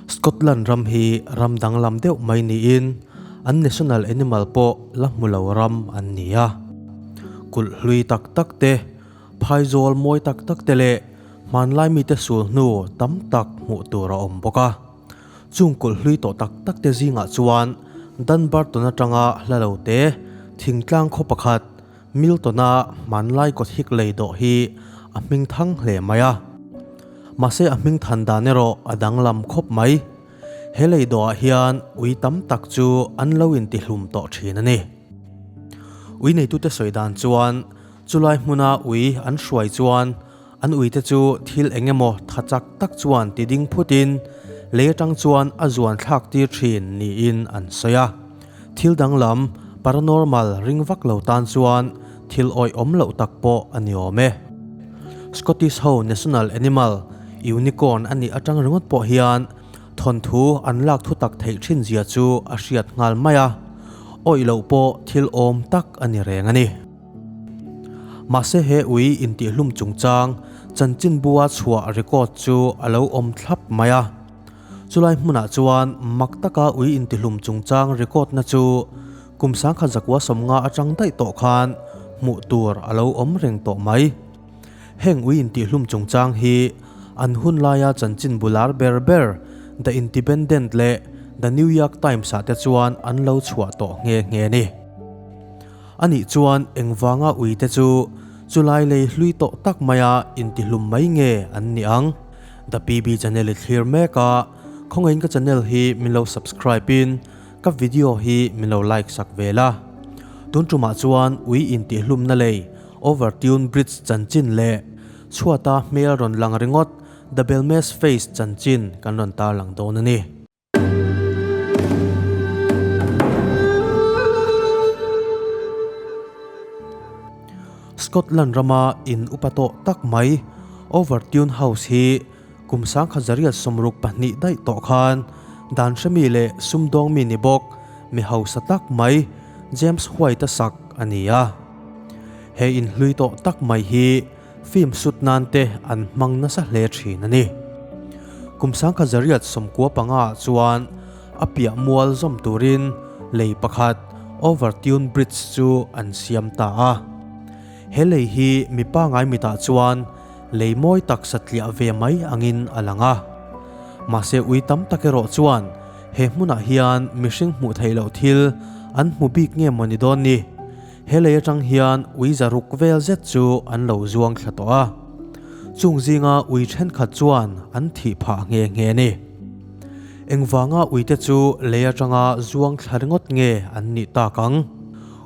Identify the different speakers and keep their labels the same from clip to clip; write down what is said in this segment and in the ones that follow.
Speaker 1: Scotland ram hi ram danglam deuh mai niin an national animal pawh la hmu lo ram an ni a. Kulh hlui tak tak te, phaizawl mawi tak tak te leh hmanlai mite sul hnu tam tak hmuh tur a awm bawk a. Chung kulh hlui tawh tak tak te zingah chuan Dunbarton atanga hla lo te, thingtlang khaw pakhat, Milton-a hmanlai kawthik lei dawh hi a hming thang hle mai a. Mahse a hming than dan erawh a danglam khawp mai. He lei dawhah hian ui tam tak chu an lo intihlum tawh thin a ni. Ui neitute sawi dan chuan chulai hmuna ui an hruai chuan an uite chu thil eng emaw tha chak tak chuan ti ding phutin lei atang chuan a zuan thlak tir thin niin an sawi a. Thil danglam, paranormal, ring vak lo tan chuan thil awihawm loh tak pawh a ni awm e. Scottish ho national animal, unicorn a nih atang ringawt pawh hian thawnthu an lak thu tak theih thin zia chu a hriat nghal mai a, awih loh pawh thil awm tak a ni reng a ni. Mahse he ui intihhlum chungchang chanchinbua chhuah record chu a lo awm thlap mai a. Chulai hmunah chuan mak taka ui intihlum chungchang record na chu kum sangkhat zakua sawmnga atang daih tawh khan hmuh tur a lo awm reng tawh mai. Heng ui intihlum chungchang hi an hun laia chanchin bular ber ber The Independent leh The New York Times ah te chuan an lo chhuah tawh nghe nghe a ni. Anih chuan engvanga ui te chu chulai lei hlui tawh tak maia intihlum mai nge an ni ang? The PB channel i thlir mek a, khawngaihin ka channel hi min lo subscribe in ka video hi min lo like sak ve la. Tun tumah chuan ui intihlumna lei Overtune Bridge chanchin leh chhuata hmel rawn lang ringawt The Belmes Face chanchin kan rawn tarlang dawn a ni. Scotland rama in upa tawh tak mai Overtune House hi kum sangkhat zariat 62 daih tawh khan dan hremi leh sumdawng mi ni bawk mi hausa tak mai James White-a sak a ni a. He in hlui tawh tak mai hi Film sut nan te an hmang nasa hle thin a ni. Kum sangkhat zariat 95 ah chuan a piah mual zawm turin lei pakhat Overtune Bridge chu an siam ta a. He lei hi mi pangai mitah chuan lei mawi tak satliah ve mai angin a lang a. Mahse ui tam tak erawh chuan he hmunah hian mihring hmuh theih loh thil an hmu bik nge mawni dawn ni? He lei atang hian ui zaruk vel zet chu an lo zuang thla tawh a, chung zinga ui thenkhat chuan an thih phah nghe nghe a ni. Engvanga uite chu lei atanga zuang thla ringawt nge an nih tak ang?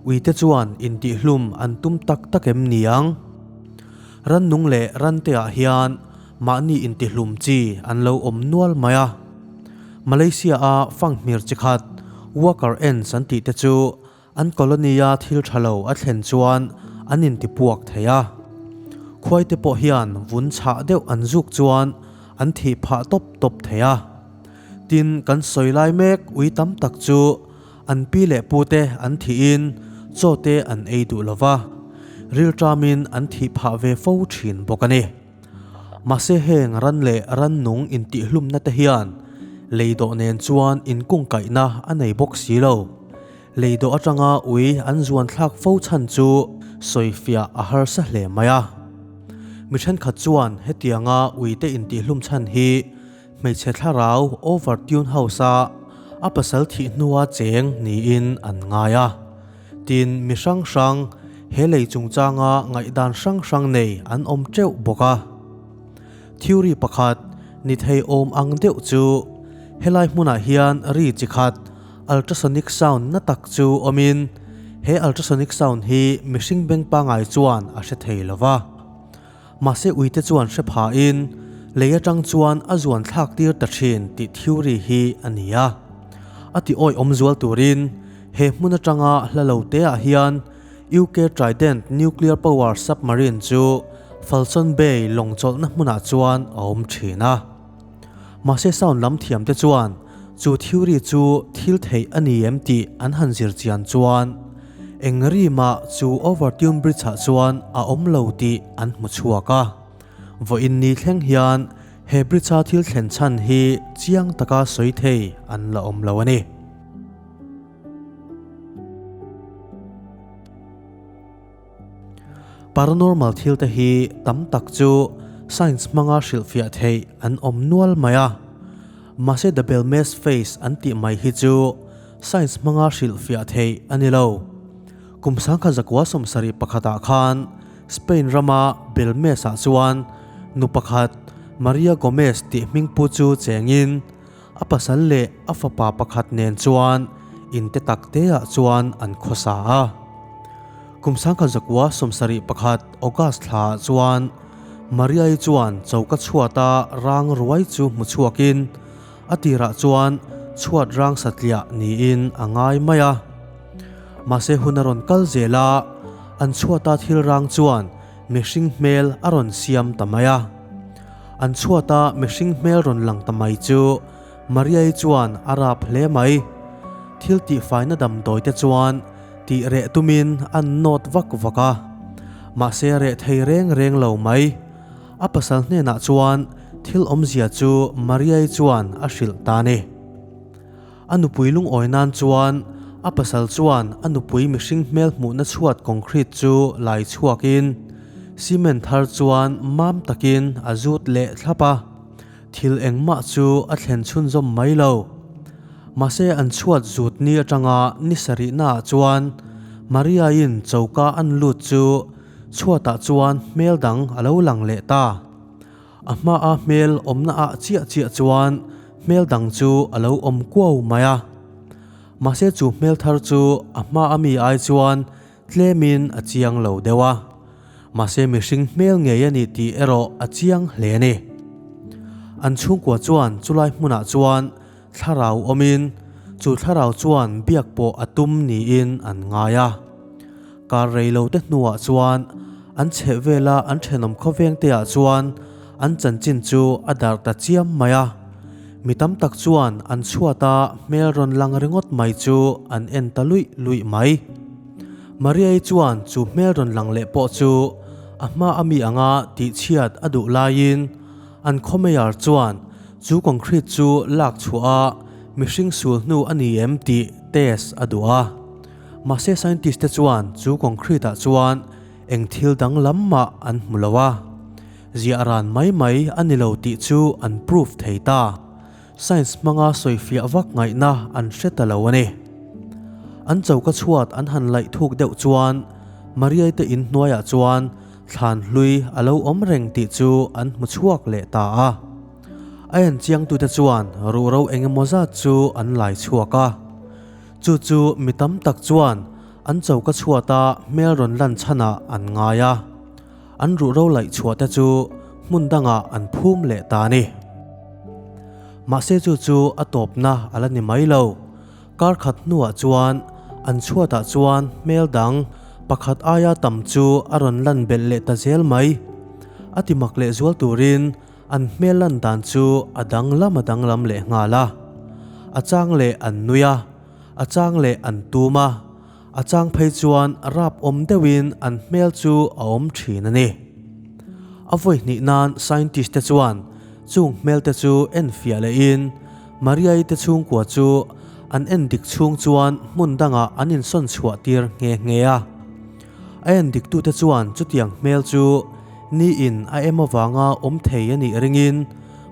Speaker 1: Uite chuan intihhlum an tum tak tak em ni ang? Rannung leh ranteah hian mahni intihlum chi an lo awm nual mai a. Malaysia-a fanghmir chi khat Walker Ants an tih te chu An colony-a thil tha lo a thlen chuan an intipuak thei a. Khuaite pawh hian vun chhah deuh an zuk chuan an thih phah tawp tawp thei a. Tin, kan sawi lai mek ui tam tak chu an pi leh pute an thihin chaw te an ei duh lo va, rilṭamin an thih phah ve fo thin bawk a ni. Mahse heng ran leh rannung intihhlumna te hian lei dawh nen chuan inkungkaihna a nei bawk si lo. Lei dawh atanga ui an zuan thlak fo chhan chu sawifiah a harsa hle mai a. Mi thenkhat chuan hetianga uite intihhlum chhan hi hmeichhe thlarau Overtune House-a a pasal thih hnua cheng niin an ngai a. Tin, mi hrang hrang he lei chungchanga ngaihdan hrang hrang nei an awm teuh bawk a. Theory pakhat ni thei awm ang deuh chu helai hmunah hian ri chi khat ultrasonic sound na tak chu awmin he ultrasonic sound hi mihring beng pangai chuan a hre thei lo va. Mahse uite chuan hre phain lei atang chuan a zuan thlak tir ta thin tih theory hi a ni a. A ti awi awm zual turin he hmun atanga hla lo te ah hian UK Trident nuclear power submarine chu Falcon Bay lawng chawlhna hmunah chuan a awm thin a. Mahse sound lam thiam te chuan chu theory chu thil theih a ni em tih an han zir chian chuan eng ri mah chu Overtune Bridge ah chuan a awm lo tih an hmu chhuak a. Vawiin ni thleng hian. He bridge-a thil thlen chhan hi chiang taka sawi thei an la awm lo a ni. Paranormal thil te hi tam tak chu science hmanga hrilhfiah theih an awm nual mai a. Mahse the Belmez face an tih mai hi chu science hmanga hrilhfiah theih a ni lo. Kum sangkha zakua 71 ah khan Spain rama Belmez ah chuan nu pakhat Maria Gomez tih hmingpu chu chengin A pasal leh a fapa pakhat nen chuan in te tak te ah chuan an khawsa a. Kum 1971 August thla ah chuan Maria-i chuan choka chhuata rang ruai chu hmu chhuakin a tirah chuan chhuat rang satliah niin a ngai mai a. Mahse hun a rawn kal zel a, an chhuata thil rang chuan mihring hmel a rawn siam ta mai a. An chhuata mihring hmel rawn lang ta mai chu Maria-i chuan a rap hle mai. Thil tihfaina damdawi te chuan tih reh tumin an nawt vak vak a. Mahse reh thei reng reng lo mai. A pasal hnenah chuan thil awmzia chu Maria-i chuan a hrilh ta ni. A nupui lungawi nan chuan a pasal chuan a nupui mihring hmel hmuhna chhuat concrete chu lai chhuakin cement thar chuan mam takin a zut leh thlap a, thil engmah chu a thlen chhunzawm mai lo. Mahse an chhuat zut ni atanga ni sarihnaah chuan Maria-in choka an lut chu chhuatah chuan hmel dang a lo lang leh ta. A hmaa hmel awmna ah chiah chiah chuan hmel dang chu a lo awm kuau mai a. Mahse chu hmel thar chu a hma a mi ai chuan tlemin a chiang lo deuh a. Mahse mihring hmel ngei a ni tih erawh a chiang hle a ni. An chhungkua chuan chulai hmunah chuan thlarau awmin chu thlarau chuan biak pawh a tum niin an ngai a. Kar rei lo te hnuah chuan an chheh vela an thenawm khawveng te ah chuan an chanchin chu a darh ta chiam mai a. Mi tam tak chuan an chhuata hmel rawn lang ringawt mai chu an en ta luih luih mai. Maria-i chuan chu hmel rawn lang leh pawh chu a hma a mi anga tihchhiat a duh laiin an khaw mayor chuan chu concrete chu lak chhuah a mihring sul hnu a ni em tih test a duh a. Mahse scientist te chuan chu concrete ah chuan eng thil danglam mah an hmu lo a, ziah ran mai mai a ni lo tih chu an proof thei ta. Science hmanga sawifiah vak ngaihna an hre ta lo a ni. An choka chhuat an han laih thuk deuh chuan Maria-i te in hnuaiah chuan thlan hlui a lo awm reng tih chu an hmu chhuak leh ta a. A en chiangtute chuan ruhro eng emaw zat chu an lai chhuak a. Chu chu mi tam tak chuan an choka chhuata hmel rawn lan chhanah an ngai a, an ruhro laih chhuah te chu hmun dangah an phum leh ta a ni. Mahse chu chu a tawpna a la ni mai lo. Kar khat hnuah chuan an chhuatah chuan hmel dang pakhat aia tam chu a rawn lan belh leh ta zel mai. A ti mak leh zual turin An hmel lan dan chu a danglam a danglam leh nghal a. A chang leh an nui a, a chang leh an tum a, a chang phei chuan rap awm deuhin an hmel chu a awm thin a ni. A vawi hnih nan scientist te chuan chung hmel te chu en fiah lehin Maria-i te chhungkua chu an en dik chhung chuan hmun dangah an insawn chhuah tir nghe nghe a. A en diktute chuan chutiang hmel chu Niin a em avanga awm thei a nih ringin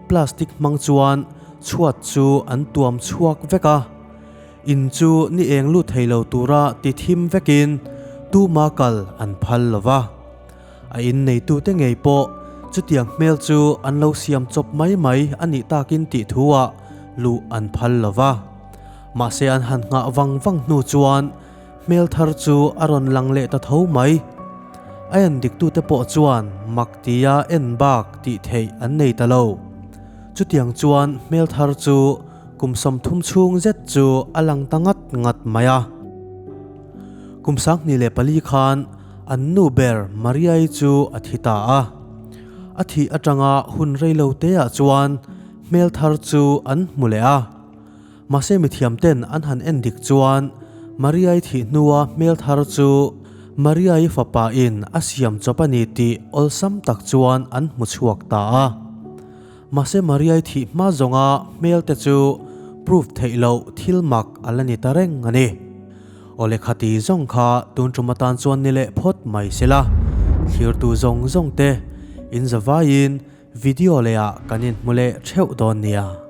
Speaker 1: plastic hmang chuan chhuat chu an tuam chhuak vek a. In chu ni eng lut thei lo tura ti thim vekin tuma kal an phal lo va. A in neitute ngei pawh chutiang hmel chu an lo siam chawp mai mai a nih takin tih thu-ah luh an phal lo va. Mahse an han nghah vang vang hnu chuan Hmel thar chu a rawn lang leh ta tho mai. A en diktute pawh chuan mak tia en bak tih theih an nei ta lo. Chutiang chuan hmel thar chu kum 30 chhung zet chu a lang ta ngat ngat mai a. Kum 2004 khan an nu ber Maria-i chu a thi ta a. A thih atanga hun rei lo teah chuan hmel thar chu an hmu leh a. Mahse mithiamten an han en dik chuan Maria-i thih hnua hmel thar chu Maria-i fapa in a siam chawp a ni tih awlsam tak chuan an hmu chhuak ta a. Mahse Mariai thih hma zawnga hmel te chu proof theih loh thil mak a la ni ta reng a ni. Awle khati zawng kha tun tum atan chuan ni leh phawt mai sela, thlirtu zawng zawng te in zavaiin video leh ah kan inhmu leh theuh dawn nia.